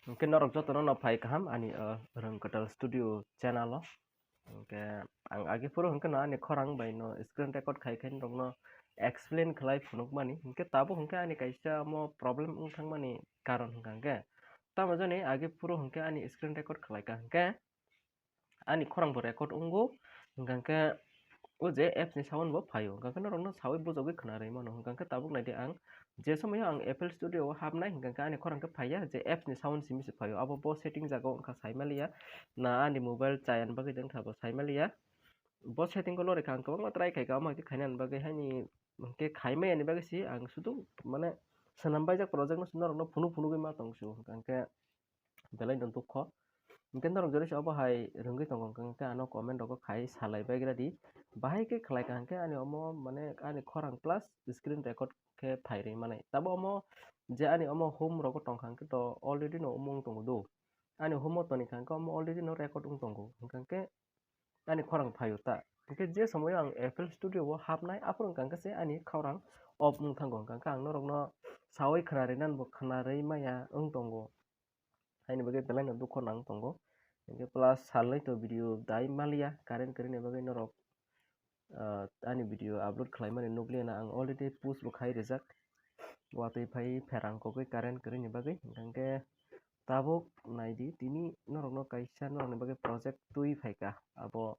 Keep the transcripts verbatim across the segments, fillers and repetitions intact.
Hwnkhe norok jotono no phai kaham ani, uh, Rwng Kwtal Studio channel o. Hwnkhe ang agi phuru hwnkhe no ani khorang bai no screen record khai khai norokno explain khlai phunukmani. Hwnkhe tabuk hwnkhe ani kaisa omo problem wng thangmani karon hwnkha hwnkhe, tamo jani agi phuru hwnkhe ani screen record khlaikha hwnkhe ani khorang bo record wngo, hwnkha hwnkhe o je apps ni sound bo phaio, hwnkha hwnkhe norokno sawi bujogwi khna rwi mano. Hwnkha hwnkhe tabuk naidi ang je somoio ang F L Studio o hapnai, hwnkha hwnkhe ani khorang khe phaiya je apps ni sound simi se phaio, abo bo setting jaga o wngkha sai maliya, na ani mobile chaya ni bagwi wngkha bo sai maliya. Bo setting o lorikha ang kwbangma try khaikha, omo hai khe khaina ni bagwi haini hwnkhe khai maya ni bagwi se ang sudu mane swnam baijak project no norokno phunuk phunugwi ma tong su, hwnkha hwnkhe belai no dukho. Hwnkhe norok jori se obo hai rwngwi tongo, hwnkha hwnkhe ano comment rogo khai salai baigra di. Bahai khe khlai kha hwnkhe ani omo mane ani khorang plus screen record khe phai rwi mani. Tabo omo je ani omo home rogo tongkha hwnkhe to already no omo wng tongo do. Ani home o toni kha hwnkhe omo already no record wng tongo. Hwnkha hwnkhe ani khorang phaio ta. Hwnkhe je somoio ang F L Studio o hapnai, aphuru wngkha hwnkhe se ani khorang off wng thango. Hwnkha hwnkhe ang norokno sawi khna rwi nani bo khna rwi maya wng tongo. Haini bagwi belai no dukho nang tongo. Hwnkhe plus salnwi to video dai maliya, current kwrwini bagwi norok, ah, ani video upload khlaimani nukliya na, ang already post bo khai rijak. Watwi phai pherang kogwi current kwrwini bagwi. Hwnkhe tabuk naidi tini norokno kaisa norokni bagwi project twi phaikha. Abo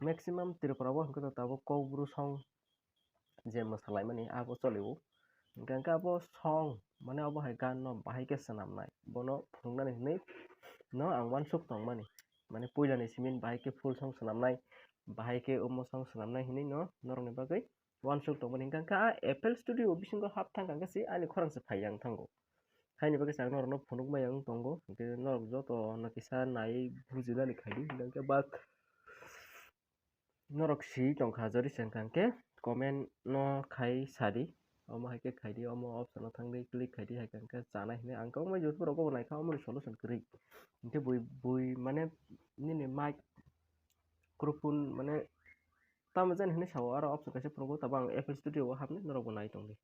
maximum Tripura o hwnkhe to tabuk Kokbru song je mwsalaimani abo cholio. Hwnkhe hwnkhe abo song mane abo hai gan no bahai khe swnamnai, bono phunuknani hinwi no ang uansuk tongmani. Mane puilani simi bahai khe full song swnamnai, bahai khe omo song swnamnai hinwi no norokni bagwi uansuk tongmani. Hwnkhe hwnkhe a F L Studio bisingo hap thangkha hwnkhe se ani khorang se phai yang thango. Haini bagwi se ang norokno phunukmaya wng tongo, hwnkhe norok joto no kisa naiwi bujinani khaidi, hwnkhe bak norok si tongkha jori se wngkha hwnkhe comment no khai sadi, omo hai khe khaidi, omo option o thangdi click khaidi, hai khe hwnkhe chanai hinwi ang kwbangma YouTube rogo bo naikha omoni solution kwrwi, hwnkhe bui bui mane nini mic microphone mane tamo jani hinwi sao aro option kaisa phunukgo, tabo ang F L Studio o hapnai norok bo nai tongdi.